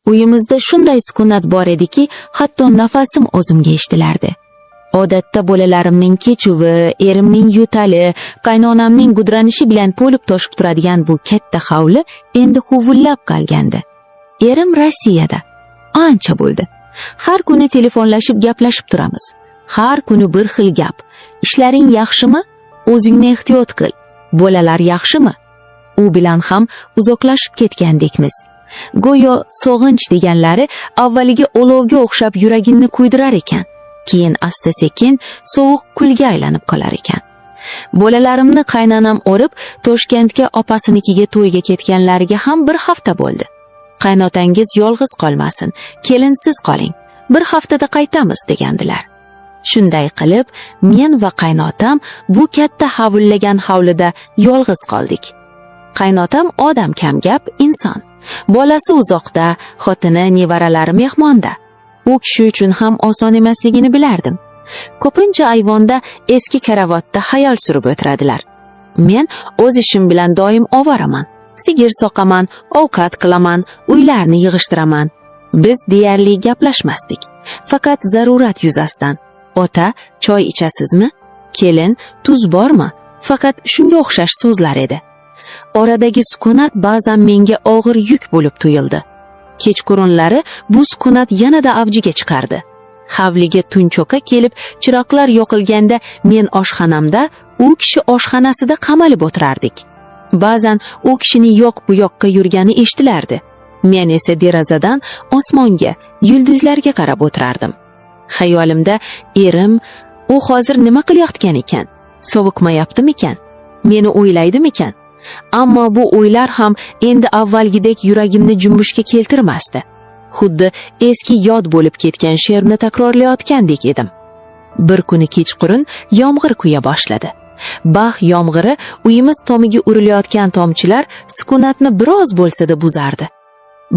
Uyimizda shunday sukunat bor ediki, hatto nafasim o'zimga eshitilardi. Odatda bolalarimning kechuvi, erimning yo'tali, qaynonamning gudranishi bilan to'lib toshib turadigan bu katta hovli endi huvullab qolgandi. Erim Rossiyada. Ancha bo'ldi. Har kuni telefonlashib gaplashib turamiz. Har kuni bir xil gap. Ishlaring yaxshimi? O'zingni ehtiyot qil. Bolalar yaxshimi? U bilan ham uzoqlashib ketgandekmiz. Go'yo sog'inch deganlari avvaliga olovga o'xshab yuragingni kuydirar ekan. Keyin asta-sekin sovuq kulga aylanib qolar ekan. Bolalarimni qaynonam olib Toshkentga opasinikiga to'yga ketganlariga ham bir hafta bo'ldi. Qaynotangiz yolg'iz qolmasin, kelinsiz qoling. Bir haftada qaytamiz degandilar. Shunday qilib, men va qaynotam bu katta havullagan hovlida yolg'iz qoldik. Qaynotam odam kamgap inson. Bolasi uzoqda, xotini, nevaralari mehmonda. U kishi uchun ham oson emasligini bilardim. Ko'pincha ayvonda eski karavotda xayol surib o'tiradilar. Men o'z ishim bilan doim ovoraman. Sigir soqaman, ovqat qilaman, uylarni yig'ishtiraman. Biz deyarli gaplashmasdik. Faqat zarurat yuzasidan. Ota, choy ichasizmi? Kelin, tuz bormi? Faqat shunga o'xshash so'zlar edi. Oradagi sukunat ba'zan menga og'ir yuk bo'lib tuyuldi. Kechqurunlari bu sukunat yanada avjiga chiqardi. Hovliga tun cho'ka kelib, chiroqlar yoqilganda men oshxonamda, u kishi oshxonasida qamalib o'tirardik. Ba'zan u kishining yoq bu yoqqa yurgani eshitilardi. Men esa derazadan osmonga, yulduzlarga qarab o'tirardim. Xayolimda erim, u hozir nima qilayotgan ekan? Sovuqmayaptimikan? Meni o'ylaydimikan? Ammo bu o'ylar ham endi avvalgidek yuragimni junbushga keltirmasdi. Xuddi eski yod bo'lib ketgan she'rni takrorlayotgandek edim. Bir kuni kechqurun yomg'ir quya boshladi. Bax yomg'iri uyimiz tomiga urilayotgan tomchilar sukunatni biroz bo'lsa-da buzardi.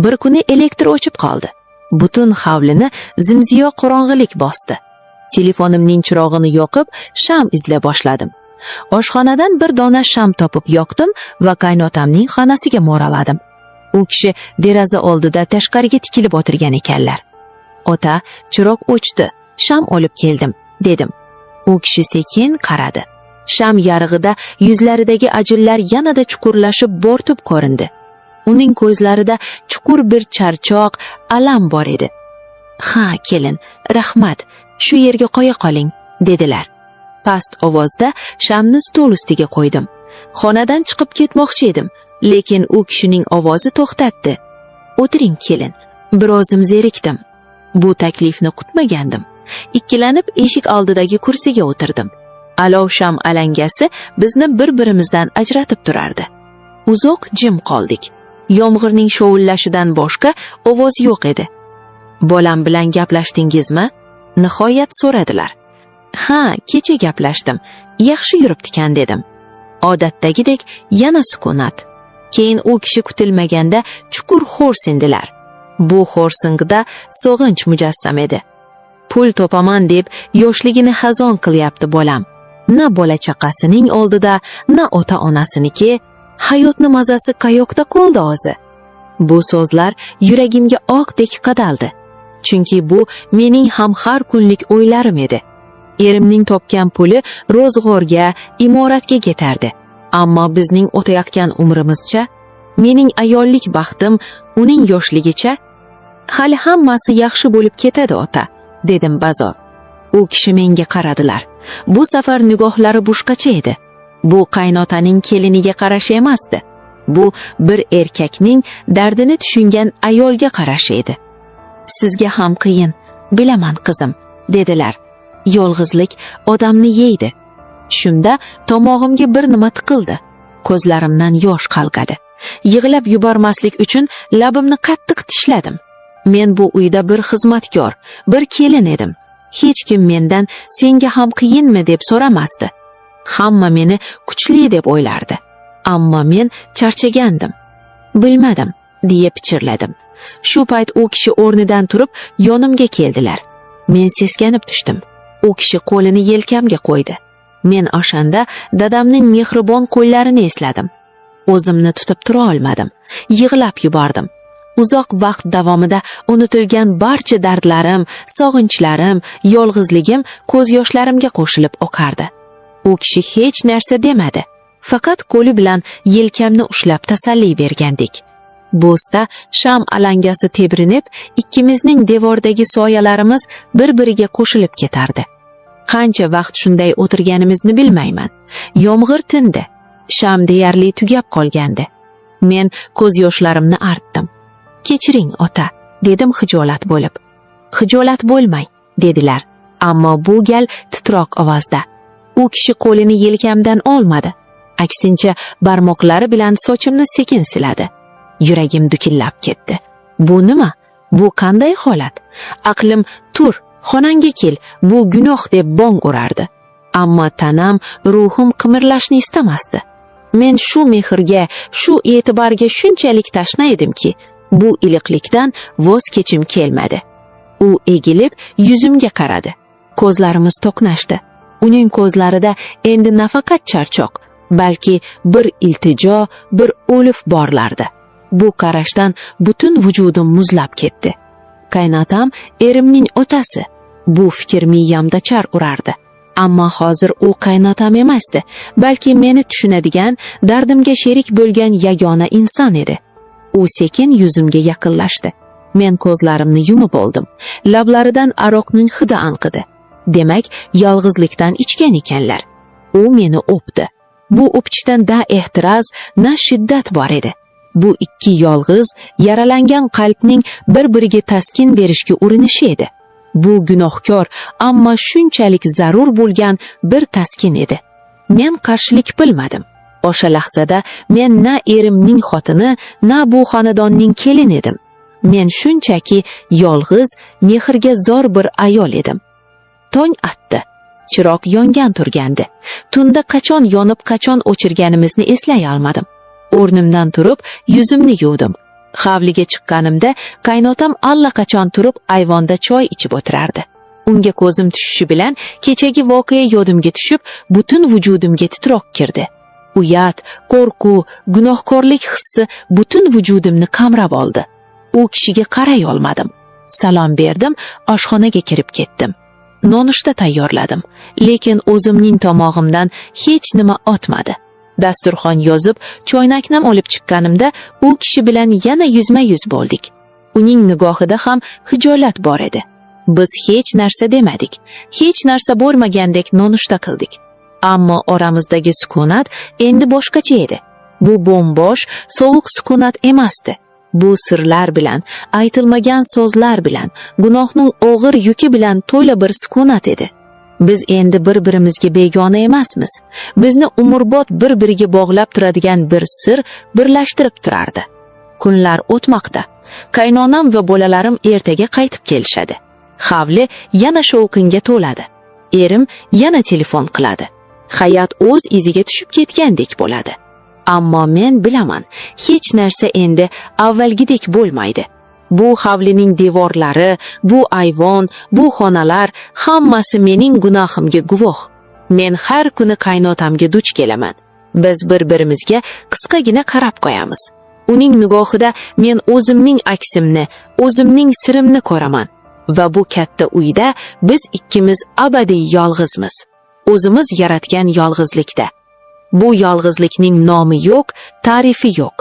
Bir kuni elektr o'chib qoldi. Butun hovlini zimziyo qorong'ilik bosdi. Telefonimning chirog'ini yoqib, sham izlay boshladim. Oshxonadan bir dona sham topib yoqdim va qaynotamning xonasiga mo'raladim. U kishi deraza oldida tashqariga tikilib o'tirgan ekanlar. "Ota, chiroq o'chdi, sham olib keldim", dedim. U kishi sekin qaradi. Sham yarig'ida yuzlaridagi ajinlar yanada chuqurlashib bo'rtib ko'rindi. Uning ko'zlarida chuqur bir charchoq, alam bor edi. "Ha, kelin, rahmat. Shu yerga qo'ya qoling", dedilar. Past ovozda shamni stol ustiga qo'ydim. Xonadan chiqib ketmoqchi edim, lekin u kishining ovozi to'xtatdi. "O'tiring, kelin. Birozim zerikdim." Bu taklifni kutmagandim. Ikkilanib eshik oldidagi kursiga o'tirdim. Alov sham alangasi bizni bir-birimizdan ajratib turardi. Uzoq jim qoldik. Yomg'irning shovullashidan boshqa ovoz yo'q edi. "Bolam bilan gaplashdingizmi?" Nihoyat so'radilar. "Ha, kecha gaplashdim. Yaxshi yuribdikan", dedim. Odatdagidek yana sukunat. Keyin u kishi kutilmaganda chuqur xo'rsindilar. Bu xo'rsinqda sog'inch mujassam edi. "Pul topaman deb yoshligini xazon qilyapti bolam. Na bola chaqasining oldida, na ota onasiniki. Hayotni mazasi qayoqda qoldi o'zi?" Bu so'zlar yuragimga oqdek qadaldi. Chunki bu mening ham har kunlik o'ylarim edi. Erimning topgan puli ro'zg'orga, imoratga ketardi. Ammo bizning o'tayotgan umrimizcha, mening ayollik baxtim, uning yoshligicha, "Hali hammasi yaxshi bo'lib ketadi, ota", dedim bazo'r. U kishi menga qaradilar. Bu safar nigohlari boshqacha edi. Bu qaynotaning keliniga qarashi emasdi. Bu bir erkakning dardini tushungan ayolga qarashi edi. "Sizga ham qiyin, bilaman, qizim", dedilar. "Yolg'izlik odamni yeydi." Shunda tomog'imga bir nima tiqildi. Ko'zlarimdan yosh qalqadi. Yig'lab yubormaslik uchun labimni qattiq tishladim. Men bu uyda bir xizmatkor, bir kelin edim. Hech kim mendan "Senga ham qiyinmi?" deb so'ramasdi. Hamma meni kuchli deb o'ylardi. Ammo men charchagandim. "Bilmadim", deya pichirladim. Shu payt u kishi o'rnidan turib yonimga keldilar. Men seskanib tushdim. U kishi qo'lini yelkamga qo'ydi. Men o'shanda dadamning mehribon qo'llarini esladim. O'zimni tutib tura olmadim. Yig'lab yubordim. Uzoq vaqt davomida unutilgan barcha dardlarim, sog'inchlarim, yolg'izligim ko'z yoshlarimga qo'shilib oqardi. U kishi hech narsa demadi. Faqat qo'li bilan yelkamni ushlab tasalli bergandek. Bo'zda sham alangasi tebrinib, ikkimizning devordagi soyalarimiz bir-biriga qo'shilib ketardi. Qancha vaqt shunday o'tirganimizni bilmayman. Yomg'ir tindi. Sham deyarli tugab qolgandi. Men ko'z yoshlarimni artdim. "Kechiring, ota," dedim xijolat bo'lib. "Xijolat bo'lmang," dedilar, ammo bu gal titroq ovozda. U kishi qo'lini yelkamdan olmadi. Aksincha barmoqlari bilan sochimni sekin siladi. Yuragim dukillab ketdi. Bu nima? Bu qanday holat? Aqlim tur, xonangga kel, bu gunoh deb bong urardi. Ammo tanam, ruhim qimirlashni istamasdi. Men shu mehrga, shu e'tiborga shunchalik tashna edimki, bu iliqlikdan voz kechim kelmadi. U egilib yuzimga qaradi. Ko'zlarimiz to'qnashdi. Uning ko'zlarida endi nafaqat charchoq, balki bir iltijo, bir o'lif borlardi. Bu qarashdan butun vujudim muzlab ketdi. Qaynotam erimning otasi. Bu fikr miyamda char urardi. Ammo hozir u qaynotam emasdi, balki meni tushunadigan, dardimga sherik bo'lgan yagona inson edi. U sekin yuzimga yaqinlashdi. Men ko'zlarimni yumib oldim. Lablaridan aroqning hidi anqidi. Demak, yolg'izlikdan ichgan ekanlar. U meni o'pdi. Bu o'pishdan na ehtiroz, na shiddat bor edi. Bu ikki yolg'iz, yaralangan qalbning bir-biriga taskin berishga urinishi edi. Bu gunohkor, ammo shunchalik zarur bo'lgan bir taskin edi. Men qarshilik bilmadim. O'sha lahzada men na erimning xotini, na bu xonadonning kelini edim. Men shunchaki yolg'iz, mehrga zor bir ayol edim. Tong atdi. Chiroq yongan turgandi. Tunda qachon yonib, qachon o'chirganimizni eslay olmadim. O'rnimdan turib, yuzimni yuvdim. Hovliga chiqqanimda qaynotam allaqachon turib ayvonda choy ichib o'tirardi. Unga ko'zim tushishi bilan kechagi voqea yodimga tushib, butun vujudimga titroq kirdi. Uyat, qo'rquv, gunohkorlik hissi butun vujudimni qamrab oldi. U kishiga qaray olmadim. Salom berdim, oshxonaga kirib ketdim. Nonushta tayyorladim, lekin o'zimning tomog'imdan hech nima o'tmadi. Dasturxon yozib, choynakni olib chiqqanimda u kishi bilan yana yuzma-yuz bo'ldik. Uning nigohida ham xijolat bor edi. Biz hech narsa demadik. Hech narsa bo'lmagandek nonushta qildik. Ammo oramizdagi sukunat endi boshqacha edi. Bu bo'm-bo'sh, sovuq sukunat emasdi. Bu sirlar bilan, aytilmagan so'zlar bilan, gunohning og'ir yuki bilan to'la bir sukunat edi. Biz endi bir-birimizga begona emasmiz. Bizni umrbod bir-biriga bog'lab turadigan bir sir birlashtirib turardi. Kunlar o'tmoqda. Qaynonam va bolalarim ertaga qaytib kelishadi. Hovli yana shovqinga to'ladi. Erim yana telefon qiladi. Hayot o'z iziga tushib ketgandek bo'ladi. Ammo men bilaman, hech narsa endi avvalgidek bo'lmaydi. Bu hovlining devorlari, bu ayvon, bu xonalar hammasi mening gunohimga guvoh. Men har kuni qaynotamga duch kelaman. Biz bir-birimizga qisqagina qarab qo'yamiz. Uning nigohida men o'zimning aksimni, o'zimning sirimni ko'raman. Va bu katta uyda biz ikkimiz abadiy yolg'izmiz. O'zimiz yaratgan yolg'izlikda. Bu yolg'izlikning nomi yo'q, ta'rifi yo'q.